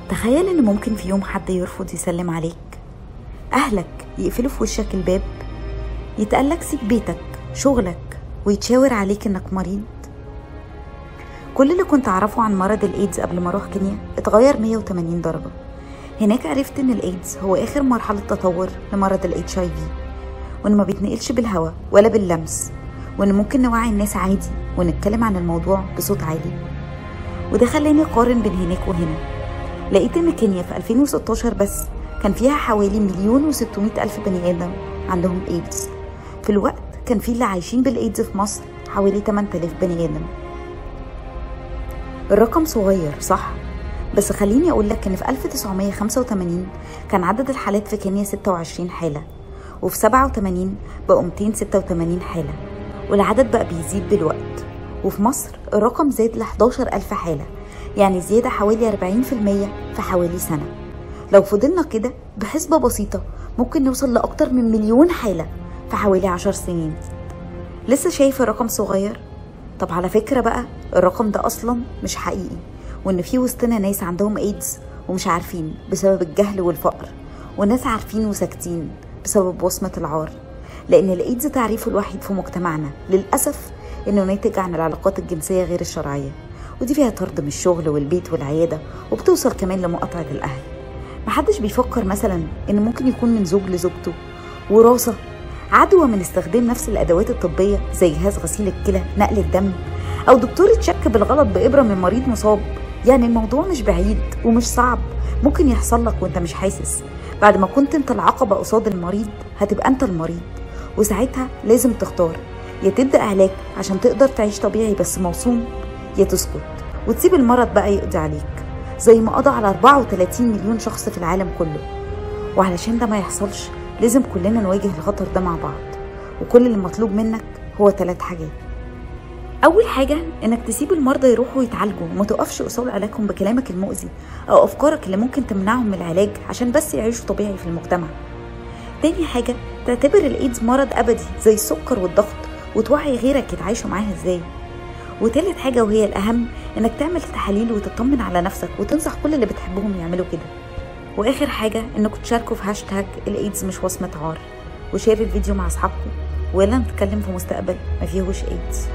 تخيل ان ممكن في يوم حد يرفض يسلم عليك، اهلك يقفلوا في وشك الباب، يتقالك سيب بيتك شغلك، ويتشاور عليك انك مريض. كل اللي كنت اعرفه عن مرض الايدز قبل ما اروح كينيا اتغير 180 درجة. هناك عرفت ان الايدز هو اخر مرحلة تطور لمرض ال HIV، وان ما بيتنقلش بالهواء ولا باللمس، وان ممكن نوعي الناس عادي ونتكلم عن الموضوع بصوت عالي. وده خلاني اقارن بين هناك وهنا. لقيت ان كينيا في 2016 بس كان فيها حوالي 1,600,000 بني ادم عندهم ايدز. في الوقت كان في اللي عايشين بالايدز في مصر حوالي 8000 بني ادم. الرقم صغير صح؟ بس خليني اقول لك ان في 1985 كان عدد الحالات في كينيا 26 حالة، وفي 87 بقوا 286 حالة، والعدد بقى بيزيد بالوقت. وفي مصر الرقم زاد ل 11,000 حالة، يعني زيادة حوالي 40% في حوالي سنة. لو فضلنا كده بحسبة بسيطة ممكن نوصل لأكتر من 1,000,000 حالة في حوالي 10 سنين. لسه شايف الرقم صغير؟ طب على فكرة بقى الرقم ده أصلا مش حقيقي، وإن في وسطنا ناس عندهم ايدز ومش عارفين بسبب الجهل والفقر، وناس عارفين وساكتين بسبب وصمة العار. لأن الايدز تعريفه الوحيد في مجتمعنا للأسف إنه ناتج عن العلاقات الجنسية غير الشرعية، ودي فيها طرد من الشغل والبيت والعيادة، وبتوصل كمان لمقاطعة الأهل. محدش بيفكر مثلا إن ممكن يكون من زوج لزوجته، وراثة، عدوى من استخدام نفس الأدوات الطبية زي جهاز غسيل الكلى، نقل الدم، أو دكتور اتشك بالغلط بإبرة من مريض مصاب. يعني الموضوع مش بعيد ومش صعب، ممكن يحصل لك وانت مش حاسس. بعد ما كنت انت العقبة قصاد المريض هتبقى انت المريض، وساعتها لازم تختار، يا تبدأ علاج عشان تقدر تعيش طبيعي بس موصوم، يا تسكت وتسيب المرض بقى يقضي عليك زي ما قضى على 34 مليون شخص في العالم كله. وعلشان ده ما يحصلش لازم كلنا نواجه الخطر ده مع بعض، وكل اللي مطلوب منك هو 3 حاجات. أول حاجة إنك تسيب المرضى يروحوا يتعالجوا، وما تقفش قصاد علاجهم بكلامك المؤذي أو أفكارك اللي ممكن تمنعهم من العلاج عشان بس يعيشوا طبيعي في المجتمع. تاني حاجة تعتبر الإيدز مرض أبدي زي السكر والضغط، وتوعي غيرك يتعايشوا معاها إزاي. وتالت حاجة وهي الأهم، إنك تعمل تحاليل وتطمن على نفسك وتنصح كل اللي بتحبهم يعملوا كده. وآخر حاجة إنكم تشاركوا في هاشتاج الإيدز مش وصمة عار، و share الفيديو مع أصحابكم، ويلا نتكلم في مستقبل ما فيهوش إيدز.